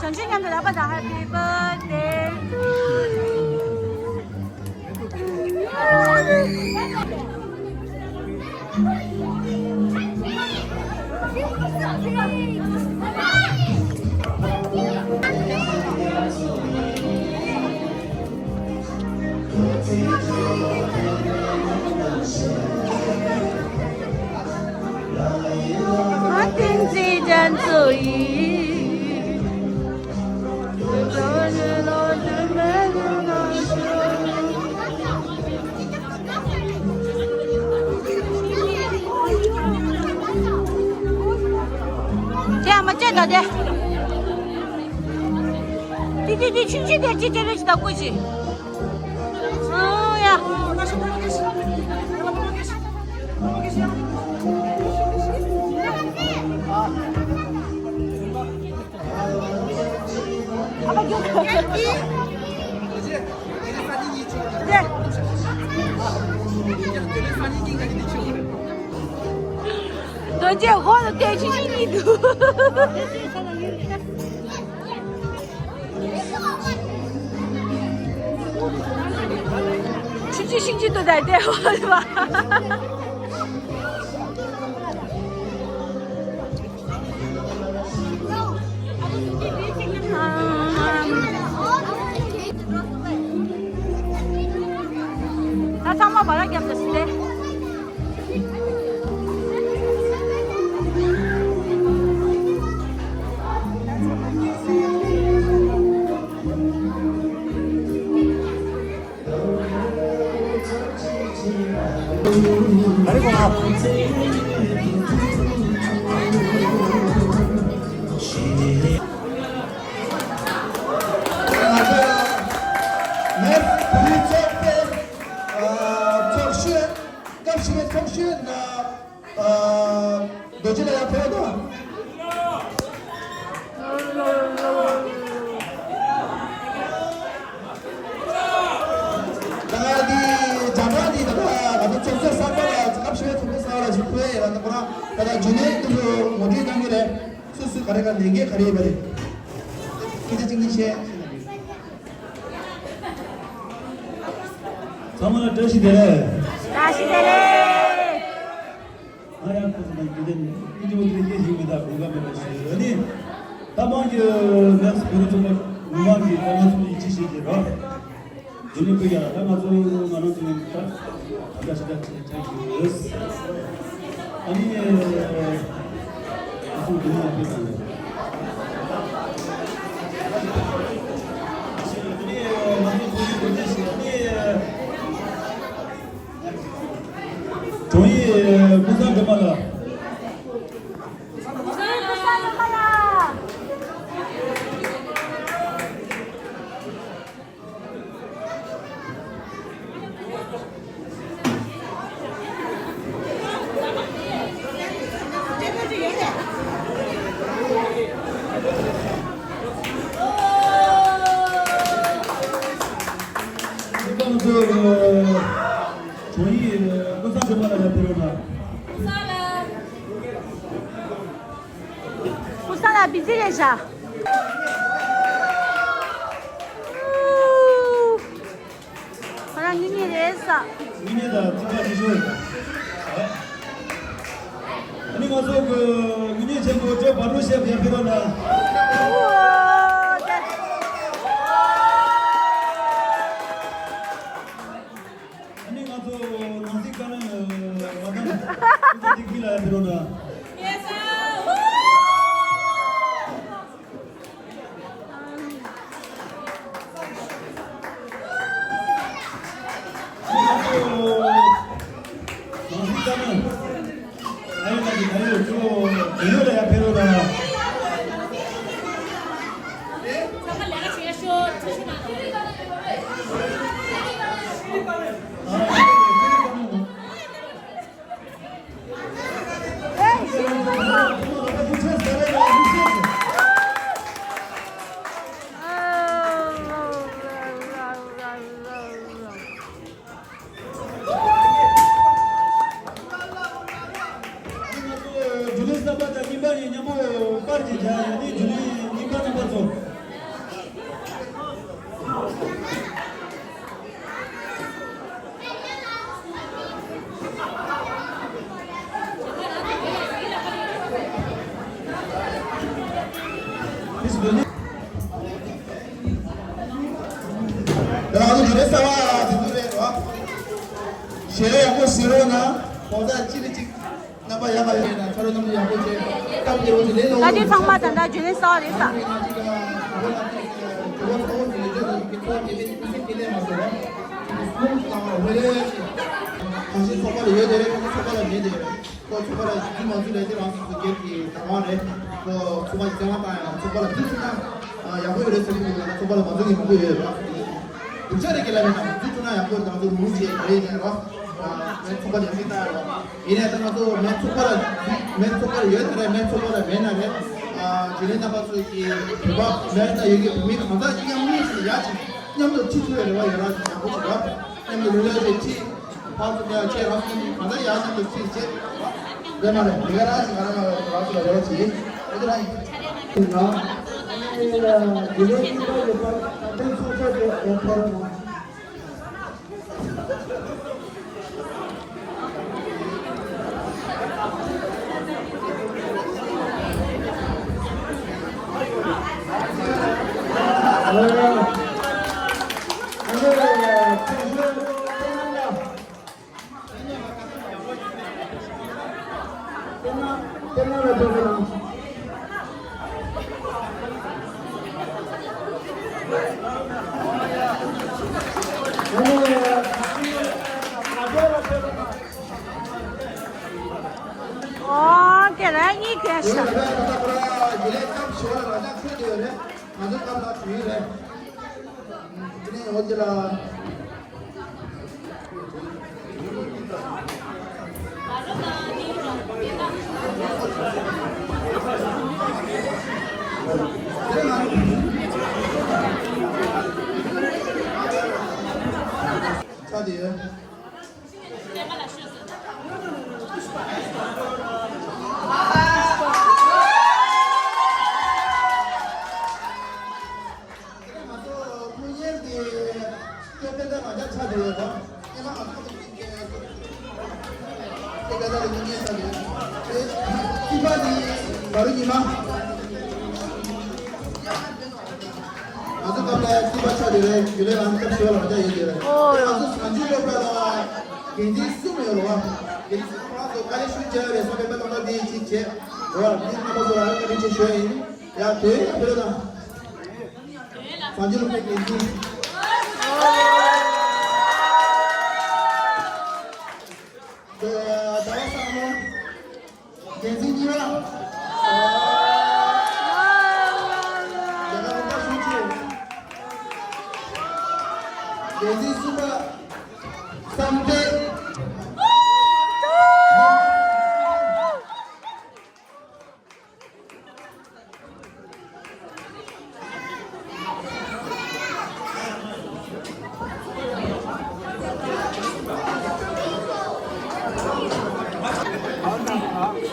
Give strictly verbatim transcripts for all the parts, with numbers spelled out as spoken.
བྱང་ཆུབ་མཉམ་དུ་རེག་པ་དང་། Happy birthday to you. དེ་ཨ་མ་ཅན་དང་དེ། དེ་དེ་དེ་ཆུང་ཆུང་དེ་ཅི་དེ་རེ་ཞིག་དང་བཀོད་ཅིག་ཨོ་ཡ། རྡོ་རྗེ་ཧོ་ལ་བལྟས་ཆུང་ཆུང་གཉིས་འདུག་ཆུང་ཆུང་ཆུང་ཆུང་དུ་བསྡད་དེ་ཧོ་ལ་བ། ད་ཚང་མ་བ་ར་རྒྱབ་ཏུ་སི་ལེ། ཚོགས་ཞུགས། སྐབས་ཤིག་པའི་ཚོགས་ཞུགས་ནང་། རྡོ་རྗེ་ལ་ཡར་ཕེབས་དང་། ད་འདི་རྒྱ་གར་འདི་ད་ལྟ་ང་ཚོ་ཚོགས་གཙོ་གསར་པ་ལ་སྐབས་ཤིག་པའི་ཚོགས་གཙོ་གསར་པ་ལ་ཞིག་ཕུལ་ཡ་ཡིན་ལ། ད་ཁོ་རང་ད་ལྟ་རྒྱུན་ལས་དེ་ཚོ་ངོ་སྤྲོད་གནང་གི་རེད། སུ་སུ་ག་རེ་ག་ལས་འགན་ག་རེ་ཡོད་པ་རེད། སྐད་ཆ་གཅིག་གཉིས་བཤད། ཚང་མ་ལ་བཀྲ་ཤིས་བདེ་ལེགས། བཀྲ་ཤིས་བདེ་ལེགས། ང་ཡང་ཁོ་ཚོ་དང་དགེ་ལྡན་ཨིན་ཇོ་དེ་སྐད་ཞིག་མི་དག་དགོངས་ཀ་མེད་པ་ཞུ། ཨ་ནི་ད་མང་གི་ནེགསི་བོད་རིགས་ཚོགས་པ་མི་མང་གི་ད་ང་ཚོ་ཡིད་ཆེས་བྱེད་ཀྱི་རོགས། དེ་ནི་དཔེ་ཡང་ད་ང་ཚོ་ང་རང་ཚོ་ཡིན་ད་ད་ལྟ་ཞིག་ད་ཆེ་ཆེ་ཞིག་ཡོད། ཨ་ནི་ང་ཚོ་དེ་ནི་ཡང་དཔེ་དང་ཡོད། དེ་ནི་ང་ཚོ་ཚོགས་ཞུགས་གོ་རྒྱུ་ཞིག་ཨ་ནི། དྲུང་ཡིག་ཀུན་བཟང་སྒྲོལ་མ་ལགས། དྲུང་ཡིག་ཀུན་བཟང་སྒྲོལ་མ་ལགས་ལ་ཕེབས་རོགས་གནང་། ཀུན་བཟང་ལགས་བི་ཛི་རེད་ཤག་ཁོ་རང་དངུལ་གཉེར་རེད་ཤག་དངུལ་གཉེར་དང་རྩིས་པ་ཉི་ཤུ། ཨ་ནི་ང་ཚོ་གི་དངུལ་གཉེར་ཆེན་པོ་ཇོ་བྷ་ནུ་ཤེབ་ཡར་ཕེབས་རོགས་གནང་། ཨ་ནི་ང་ཚོ་ནང་སྲིད་བཀའ་བློན་མ་དམ་སྐུ་ཚེ་ཐིག་ཐིག་ལ་ཡར་ཕེབས་རོགས་གནང་། ང་ཚོ་རྒྱུན་ལས་གསར་པ་དང་རྙིང་པ་ཡིན་མཉམ་པོ་པར་གྱིས་བརྒྱབ་ཡོད་དེ། རྒྱུན་ལས་རྙིང་པ་རྣམ་པ་ཚོ། ད་ང་ཚོ་དེ་རིང་གསར་པ་དེ་ཚོ་རེད་རོ། ཞལ་ལག་ཡག་པོ་ཟིན་རོགས་གནང་། གོང་ས་གཅིག་ལ་གཅིག་རྣམ་པ་ཡག་པ་ཡོད་ན་ཆ་རོགས་རྣམ་པ་ཡག་པོ་བྱས་སྐབས་དེ་རོ་དེ་ལས་ལོ། ད་དེ་ཚང་མ་ད་ལྟ་རྒྱུན་ལས་གསར་པ་རེད་ས། ཁོ་ཚོགས་པ་ལ་ཡོད་དེ་རེད། ཁོ་ཚོགས་པ་ལ་མེད་དེ་རེད། ཁོ་ཚོགས་པ་ལ་འཛུལ་མ་འཛུལ་ལས་དེ་རང་སོ་སོ་སྒེར་གྱི་དྲང་བ་རེད། ཁོ་ཚོགས་པ་ཀྱི་བཙན་དབང་བཏང་ཡང་ཚོགས་པ་ལ་འཛུལ་ཐུབ་ན་ཡག་པོ་ཡོད་རེད་ཟེར་གྱི་འདུག་ཚོགས་པ་ལ་མ་འཛུལ་མཁན་མང་པོ་ཡོད་རེད། སྡུག་ཅག་རེད་ཀྱི་ལབ་ཡིན་ན་འཛུལ་ཐུབ་ན་ཡག་པོ་ཡོད། ང་ཚོ་རུལ་བྱས་རེད་ནས་རོ། ངས་ཚོགས་པ་ལ་ཡང་སྲིད་བཏང་ཡོད་རོ། ཡིན་ནའི་ད་ང་ཚོ་མའི་ཚོགས་པ་ལ་མའི་ཚོགས་པ་ལ་ཡོད་ན་རེད། མའི་ཚོགས་པ་ལ་མེད་ན་རེད། རྒྱུན་ལས་རྣམ་པ་ཚོ་གི་བོད་པ་མའི་ནང་ཡོད་ཀྱི་བོད་མི་གང་ཟག་མཉམ་གནས་ཤིག་ཡག་ཅིག་མཉམ་དུ་ཁྲིད་ཐུབ་པའི་རེ་བ་ཡོད་ར། ཅིག་ཡག་པོ་ཅིག་ར། མཉམ་དུ་ལུས་ལ་ཅིག་ཁྲིད། ཕར་ཚུར་ཡང་ཁྱེད་རང་ཚོ་གང་ལྟར་ཡང་མཉམ་དུ་ཁྲིད་བྱེད། རེད་མ་རེད། དེ་ག་རང་ཞིག་ང་རང་ང་རང་ཚོ་ལ་རེ་བ་བྱེད་ཡིན། ཨ་ཅེ་རང་ཡིན། ང་ཨ་ནི་དེ་རིང་གཉིས་པ་ཡོད་པ་ད་ལྟའི་ཚོགས་བཅར་དེ་ཨེ་ཐོར་ན། ཨོ། དེ་ར་གཉིས་གས་ཤག་ཆ་དེ། ང་ཚོ་ཕུ་ཉེར་གྱི་སྐྱོ་དཔེ་འདྲ་མ་རྒྱག་ཆ་དེ་ཡོད་དོ། ཨེ་མ་ང་ཚོ་ཁོ་ཚོ་སྐྱོ་དཔེ་འདྲ་ལ་ཉིན་ཉེར་ཆ་དེ་ཡོད། རྩིས་པ་ནི་བ་རུ་ཉི་མ། ང་ཚོ་སྐབས་ལ་རྩིས་པ་ཆ་དེ་རེད། རྒྱུན་ལས་རང་སྐབས་ཞུ་བ་ལ་རྒྱ་ཡོད་དེ་རེད། ཨོ། ང་ཚོ་གཟའ་མཇུག་སློབ་གྲྭ་ལ་འགན་འཛིན་གསུམ་ཡོད་རེད་བ། འགན་འཛིན་གསུམ་ང་ཚོ་དཀའ་ལས་ཤུགས་རྒྱག་རེད་བསམ་པའི་དཔེ་བླངས་པ་དེ་ཅིག་བྱས་རེད་བ། མི་རྣམ་པ་ཚོ་ལ་བཀའ་དྲིན་ཆེ་ཞུ་ཡ་ཡིན། ཡ་དེ་ཡ་དེ་རེད་ད། གཟའ་མཇུག་སློབ་གྲྭའི་འགན་འཛིན། ཟླ་བ་བཟང་མོ། འགན་འཛིན་གཉིས་པ། རྒྱ་གར་རོགས་པ་ཞུ་ཆེ། འགན་འཛིན་གསུམ་པ། བསམ་གཏན།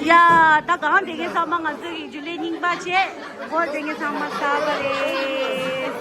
ཡ། ད་གང་དེ་གའི་ཚང་མ་ང་ཚོ་གི་རྒྱུན་ལས་རྙིང་པ་བྱས། སྒོར་དེ་གའི་ཚང་མ་གསར་པ་རེད།